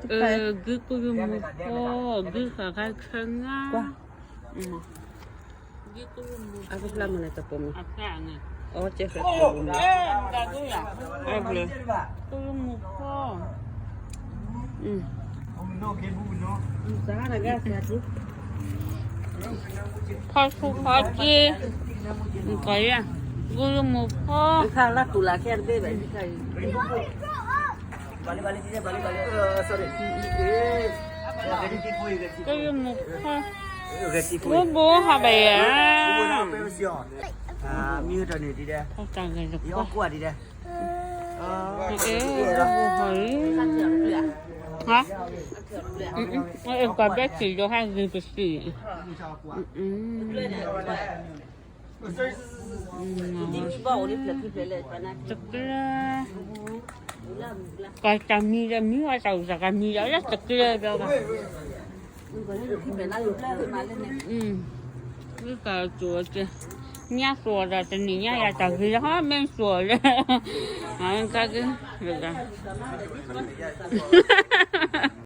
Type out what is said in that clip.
အဂံၢ်ကရူၢ်မူဖိ, ဂံၢ်ဃာ်ခါဆၢနၢ်, ဂံၢ်ကရူၢ်မူဖိ, အဖျၢၣ်မနုၤတပိာ်မး, အဖျၢၣ်န့ၣ်, အီကဲဃဲးကရူၢ်မူဖိ, ဖီဆူဖီက့, ကရူၢ်မူဖိ, ကရူၢ်မူဖိ, ဘိဘိဟးဘၣ်ယၤ, မ့ၢ်တန့ၣ်ဒ်လဲၣ်, ဘိဘိဟးလံ, ဟါ, ကွၢ်ဘဲစံးဒီးဟးဂ့ၤပစံး, တကျဲ, ကတၢ်မံၤဒီးမံၤအတၢ်အိၣ်သးကမံၤဒီးလၢတကျဲဘျီဘၣ်, ဝံကၢ်ကၠိကဲ, ညၣ်သွီဒီးတနံၤညါယၤတၢ်ဂ့ၤလၢဟီ မ့ၢ်သွီလၢ, ကက